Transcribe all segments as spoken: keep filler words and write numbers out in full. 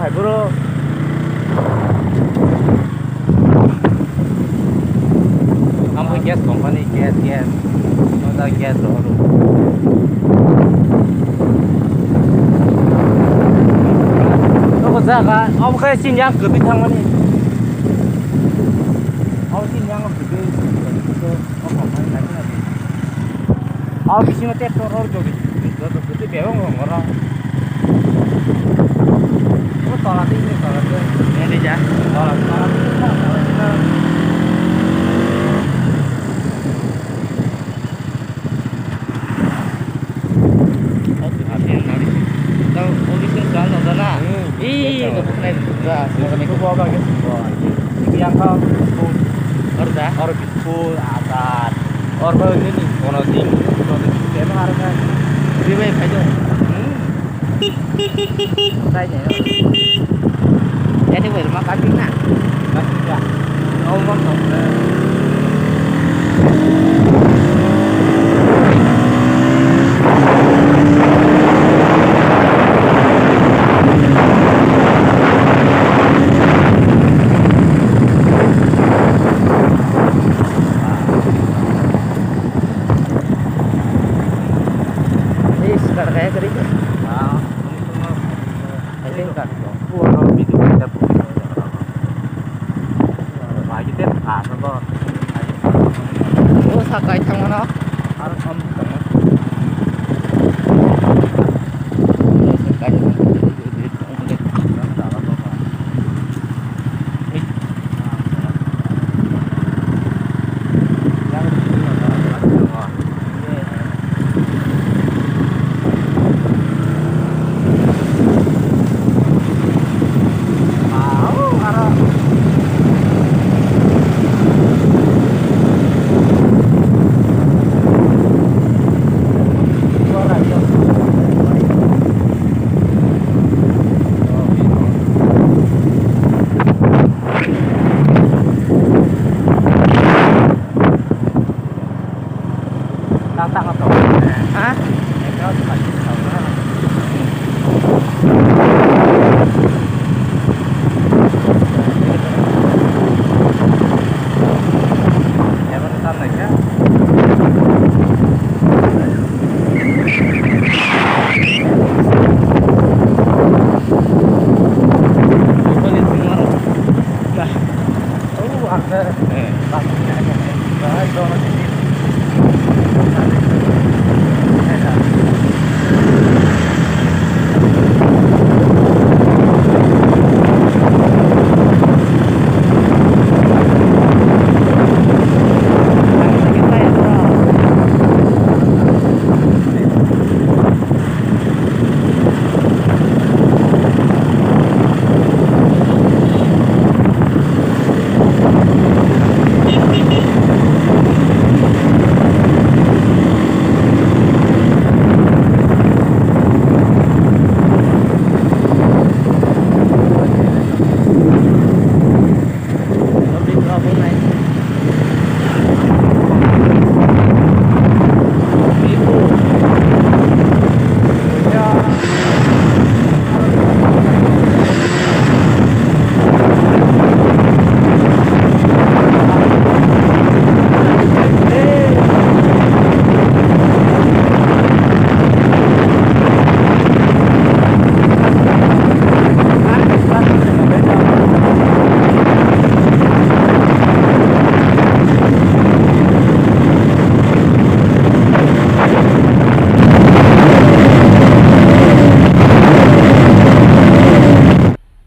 Bro. Ang bo gas company, gas, gas. Moja gas rohoro. Nogo jaga, abo khe chini yang kwtwi thangmani. Abo chini yang kwtwi. Abo bisingo tractor rok joto, joto kwtwi bebak rok oro. O tola tei, o tola tei. Nini ja? Tola, tola tei, tola tei. Tau, o bisingo sal no jana. Hmm. Ih, kebuk nai. Gas, gas, gas. Yang kau, oro da? Oro School, atar. Or ba ini nih, kono ding, kono ding, keno harga. Di bai, bai, dong. Hmm. Bai, bai. Jadi, bai, rumah kaki, nah. Kaki, ya. Oh, mantap. Please, kar kaya kari. Ah, ini semua. Ini kan. Gua orang bikin kita. Lagi dia, ah, contoh. Oh, sakai thangmano. Harus om.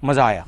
मजा आया।